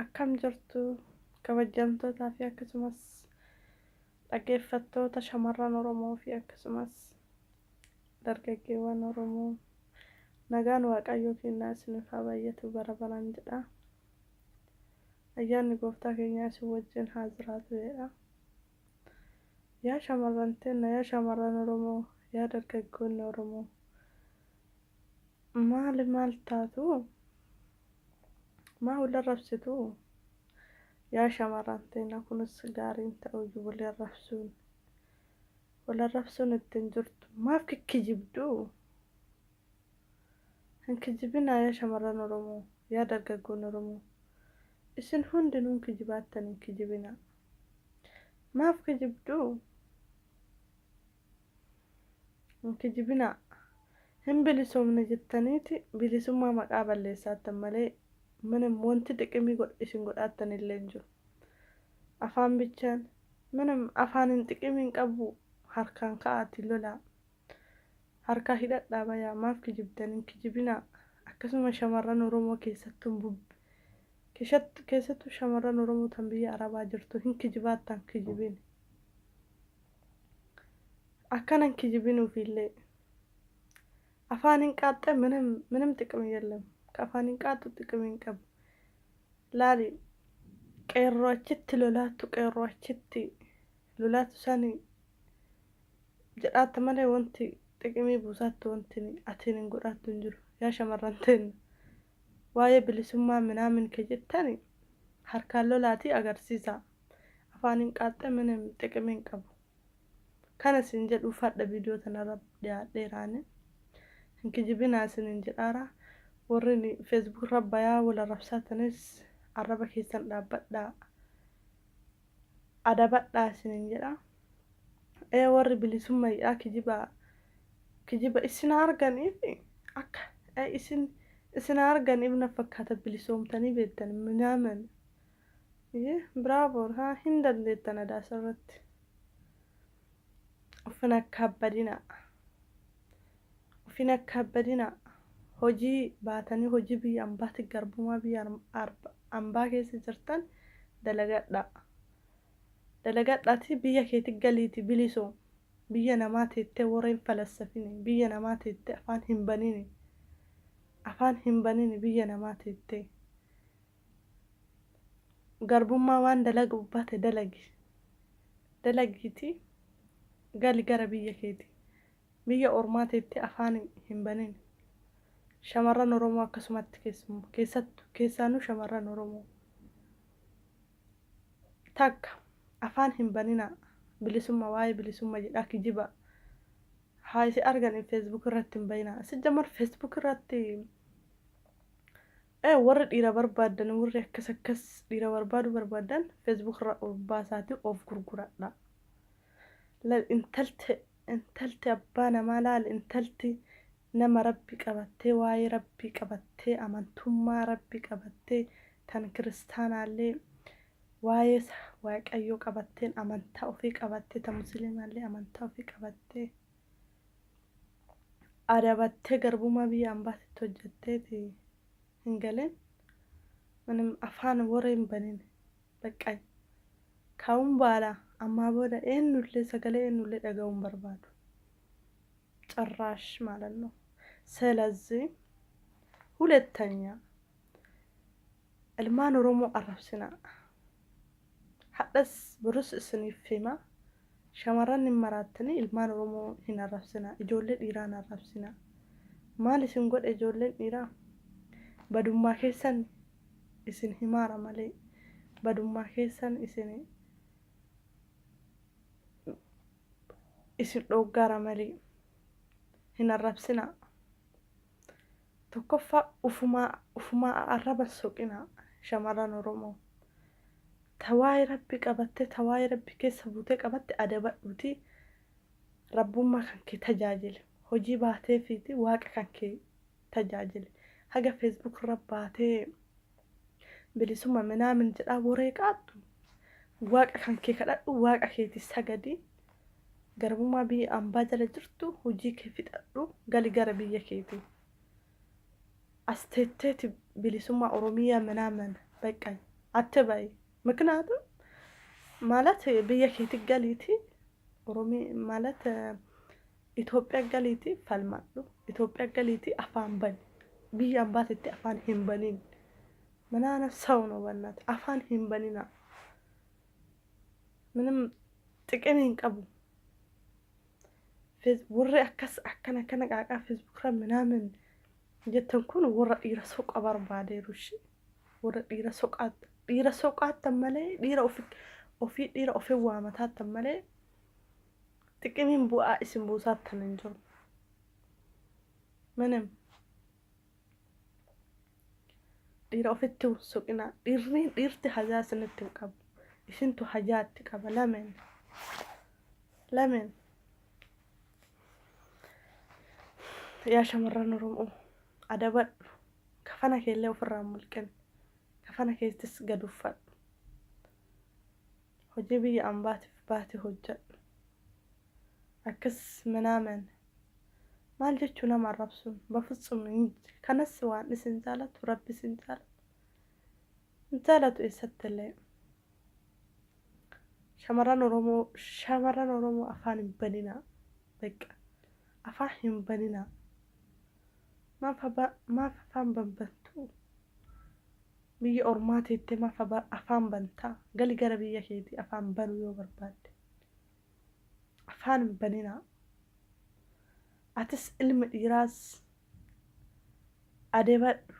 Akkam jirtu kabajamtootaa fi akkasumas dhaggeeffattoota shamarran Oromoo fi akkasumas dargaggeewwan Oromoo, nagaan Waaqayyoo kennaa isiniif haa baay'atu bara baraan jedha. Ayyaanni gooftaa keenyaa isin wajjin haa jiraatu jedha. Yaa shamarran teenna, yaa shamarran Oromoo, yaa dargaggoonni Oromoo, maali maal taatu? Maa wal arrabsitu? Yaa shamarran teenna, kunis gaariin ta'uyyuu wal arrabsuun, wal arrabsuun ittiin jirtu. Maaf kikkijibdu? Hin kijibinaa yaa shamarran Oromoo, yaa dargaggoonni Oromoo. Isin hundinuu hin kijibaattan, hin kijibinaa. Maaf kijibdu? Hin kijibinaa. Hin bilisoomne jettaniiti bilisummaa maqaa balleessaattan malee ምንም wanti xiqimii isin godhaattan illee hin jiru. Afaan bichaan ምንም afaan hin xiqimii hin qabu. Harkaan ka'aati lolaa. Harkaa hidhadhaa bayaa. Maaf kijibdan? Hin kijibinaa. Akkasuma shamarran Oromoo, keessattuu shamarran Oromoo tan biyya Arabaa jirtu, hin kijibaattan, kijibin. Akkana hin kijibinuufillee afaan hin qaaxxe ምንም ምንም ጥቅም የለም። ከafaan hin qaaxxu ጥቅም hin qabu. Laali, qeerroo achitti lolaattu, qeerroo achitti lolaattu sani jedhaatta malee wanti xiqimii buusaattu, wanti atiin hin godhaattu hin jiru. Yaa shamarran teenna, waa'ee bilisummaa ምናምን ke jettani harkaan lolaatii agarsiisa. Afaan hin qaaxxe ምንም xiqimii hin qabu. Kana isin jedhu fadha viidiyoo tanarra dhiyaadheeraani. Hin kijibinaa isinin jedhaara. Warri Facebook irra bayaa wal arrabsaatanis arraba keessan dhaabbadhaa, adabadhaa isinin jedha. Ee, warri bilisummaa jedhaa kijiba kijiba isin arganiif, akka isin arganiif na fakkaata bilisoomtanii beektan ምናምን. Bravo, haa hin dandeettan adaasa irratti. Ufin akkaabbadina. Ufin akkaabbadina. Hojii baatanii hojii biyya ambaatti, garbummaa biyya ambaa keessa jirtan dalagadhaa. Dalagadhaati biyya keetti galiiti bilisoom. Biyya namaa teettee warreen falassafini. Biyya namaa teettee afaan hin banini. Afaan hin banini biyya namaa teettee. Garbummaa waan dalagu baate dalagi. Dalagiiti gali gara biyya keeti. Biyya ormaa teettee afaan hin banin. Shamarran Oromoo akkasumatti, keessattuu keessaanuu shamarran Oromoo. Takka afaan hin baninaa. Bilisummaa, waa'ee bilisummaa jedhaa kijiba. Haa isin argan Facebook irratti hin bayinaa. ሲጀመር Facebook irratti warri dhiira barbaadan, warri akkas akkas dhiira barbaadu barbaadan, Facebook irra of baasaatii of gurguradha. Intalti abbaa namaa laal, intalti nama Rabbi qabattee, waa'ee Rabbii qabattee, amantummaa Rabbi qabattee, tan kiristaanaallee waa'ee Waaqayyoo qabatteen, amantaa ofii qabattee, tan musliimaallee amantaa ofii qabattee, adabattee garbummaa biyya ambaatitti hojjetteeti hin galin. ምንም afaan warra hin banin. በቃኝ, kaa'uun baala ammaa booda eenyullee sagalee eenyullee dhaga'uu hin barbaadu ጭራሽ ማለት ነው። ስለዚህ ሁለተኛ ilmaan Oromoo arrabsinaa. Hadhas borus isiniif hima. Shamarran hin maraattanii ilmaan Oromoo hin arrabsinaa. Ijoollee dhiiraa hin arrabsinaa. Maal isin godhe ijoolleen dhiiraa? Badummaa keessan isin himaara malee, badummaa keessan isin dhoggaara malee hin arrabsinaa. Tokkoffaa ufumaa arraba soqinaa shamarran Oromoo. Ta waa'ee Rabbi qabattee, ta waa'ee Rabbi keessa buutee qabatte adabadhuuti rabbummaa kan kee tajaajile. Hojii baateefiiti Waaqa kan kee tajaajile. Haga Facebook irra baatee bilisummaa ምናምን jedhaa waree qaattu, Waaqa kan kee kadhadhu, Waaqa keeti sagadi. Garbummaa biyya ambaa jala jirtu hojii kee fixadhu, gali gara biyya keetii. As teetteeti bilisummaa Oromiyaa ምናምን በቃኝ. አትበይ። ምክንያቱም ማለት biyya keetti galiiti Oromii ማለት Itoophiyaa galiiti falmadhu. Itoophiyaa galiiti afaan bani. Biyya ambaatitti afaan hin banin. ምናምን ሰው ነው በእናትህ afaan hin banina. ምንም ጥቅም hin qabu. Warri akkas akkana akkana qaaqaa feesbuukirra ምናምን jettan kun warra dhiira soqa barbaadeeru ishee warra dhiira soqaa dhiira soqaattan malee dhiira ofii dhiira ofii waamataattan malee xiqimiin bu'aa isin buusaattan hin jiru. ምንም dhiira ofitti hin soqinaa. Dhiirri dhiirti hajaa isinitti hin qabu. Isintu hajaa itti qaba. Lameen lameen yaa shamarran Oromoo adabadhu. Kafana keellee ofirraa hin mulqin. Kafana keettis gad uffadhu. Hojii biyya ambaatiif baate hojjedhu. Akkas ምናምን maal jechuu nama arrabsuun በፍጹም kanas waan isin jaalatu rabbi isin jaalatu hin jaalatu eessattillee. Shamarran Oromoo shamarran Oromoo afaan hin baninaa. Beqa afaan hin baninaa. Maaf afaan banbantu? Biyya ormaa teettee maaf afaan bantaa? Gali gara biyya keetii afaan banuu yoo barbaadde. Afaan hin baninaa. Atis ilma dhiiraas adabadhu.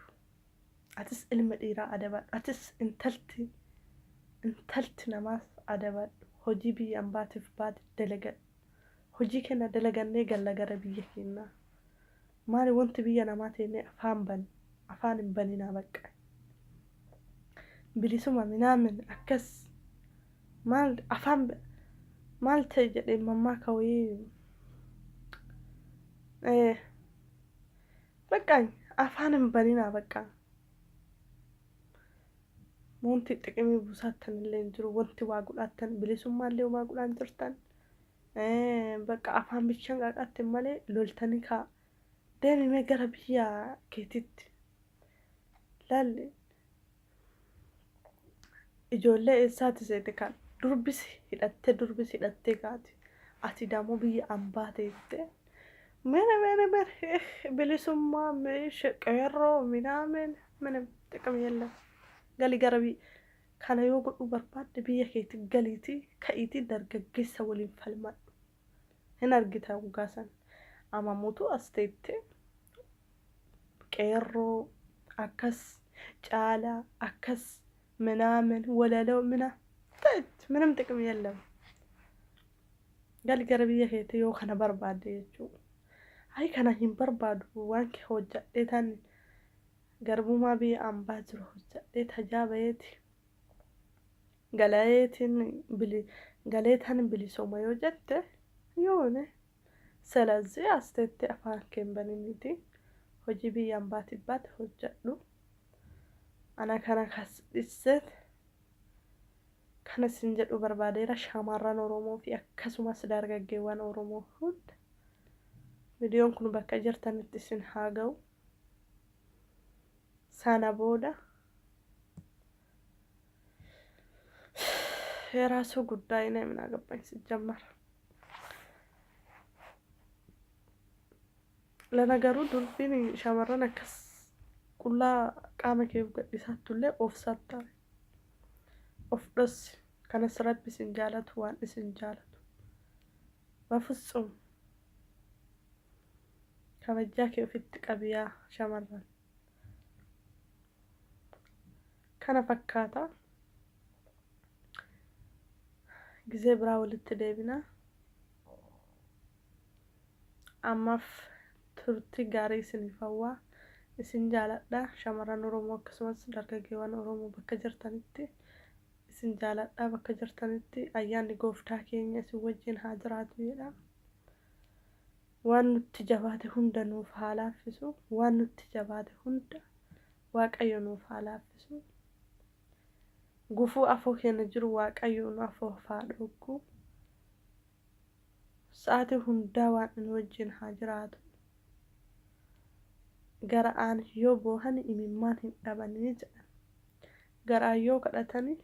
Atis ilma dhiiraa adabadhu. Atis intalti intalti namaas adabadhu. Hojii biyya ambaatiif baate dalagadhu. Hojii keenya dalagannee galla gara biyya keenyaa. Maali wanti biyya namaa teennee afaan ban afaan hin baninaa bakka. Bilisuma ምናምን akkas maal afaan maal ta'e jedhee mammaaka wayii በቃ afaan hin baninaa bakka. Wanti xiqimii buusaattan illee hin jiru. Wanti waa godhaattan bilisummaallee waa godhaan jirtan. Bakka afaan bichaan qaaqaatti malee loltanii kaa deemimee gara biyya keetitti laalli ijoollee eessaati seete kan durbis hidhattee durbis hidhattee kaati ati dammoo biyya ambaa teette mere mere mere bilisummaa meesha qeerroo ምናምን ምንም ጥቅም የለም። Gali gara biyya kana yoo godhuu barbaadde biyya keetti galiitii ka'iitii dargaggeessa waliin falmadhu. Hin argita waggaa sana. Amamuutu as teette qeerroo akkas caalaa akkas ምናምን ወለለው ምና ምንም ጥቅም የለም። Gali gara biyya keetii yoo kana barbaadde jechuudha. Ay kana hin barbaadu waan kee hojjadhee tan garbummaa biyya ambaa jiru hojjadhee tajaabayeeti galeetiin bili galee tan bilisooma yoo jette yoone ስለዚህ as teettee afaan kee hin baniniiti hojii biyya ambaatiif baate hojjedhu. Ana kana kas dhisseet kana isin jedhu barbaadeera shamarran Oromoo fi akkasumas dargaggeewwan Oromoo hunda. Viidiyoon kun bakka jirtanitti isin haa ga'u. Sana booda የራሱ ጉዳይ ነው። ምን አገባኝ ሲጀመር። ለነገሩ durbiin shamarran akkas qullaa qaama kee gadhiisattullee of sattare of dhossi. Kanas rabbi isin jaalatu waan isin jaalatu በፍጹም kabajaa kee ofitti qabiyaa shamarran. Kana fakkaata. Gizee biraa walitti deebina. Ammaaf turtii gaarii isiniif hawwaa. Isin jaaladha. Shamarran Oromoo akkasumas dargaggeewwan Oromoo bakka jirtanitti isin jaaladha. Bakka jirtanitti ayyaanni gooftaa keenya isin wajjin haa jiraatu jedha. Waan nutti jabaate hunda nuuf haa laaffisu. Waan nutti jabaate hunda Waaqayyo nuuf haa laaffisu. Gufuu afoo keenya jiru Waaqayyo nu afoo haa dhoggu. Sa'aatii hundaa waan nu wajjin haa jiraatu. Garaan yoo boohan imimmaan hin dhabanii jedhan. Garaan yoo kadhatani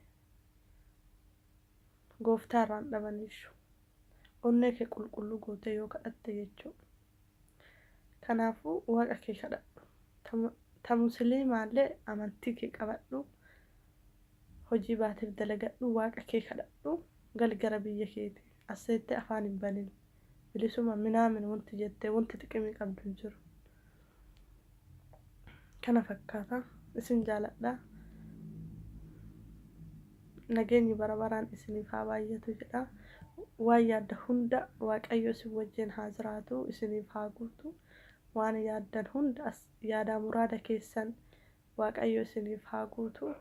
gooftaa irraan dhabaniishu. Onnee kee qulqulluu gootee yoo kadhatte jechuudha. Kanaafuu waaqa kee kadhadhu. Ta musliimaallee amantii kee qabadhu. Hojii baateef dalagadhu waaqa kee kadhadhu. Gali gara biyya keeti. As seettee afaan hin banin. Bilisuma minaamin wanti jettee wanti xiqimii qabdu hin jiru. Kana fakkaata. Isin jaaladha. Nageenyi bara baraan isiniif haa baay'atu jedha. Waan yaadda hunda Waaqayyo isin wajjin haa jiraatu, isiniif haa guutu. Waan yaaddan hunda as yaadaa muraada keessan Waaqayyo isiniif haa guutu.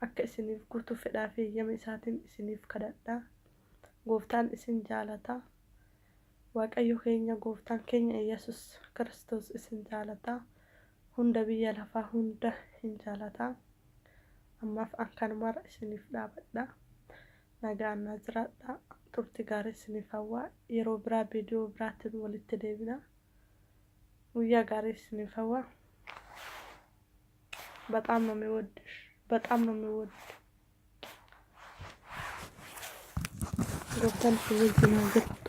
Akka isiniif guutu fedhaa fi eeyyama isaatiin isiniif kadhadha. Gooftaan isin jaalata. Waaqayyo keenya gooftaan keenya Iyyasuus Kiristoos isin jaalata. Hunda biyya lafaa hunda hin jaalata. Ammaaf an kanumarra isiniif dhaabadha. Nagaan naa jiraadha. Turti gaarii isiniif hawwa. Yeroo biraa viidiyoo biraatiin walitti deebina. Guyyaa gaarii isiniif hawwa. በጣም ነው የሚወድሽ። በጣም ነው የሚወድ Gooftaan isin wajjin haa jiru.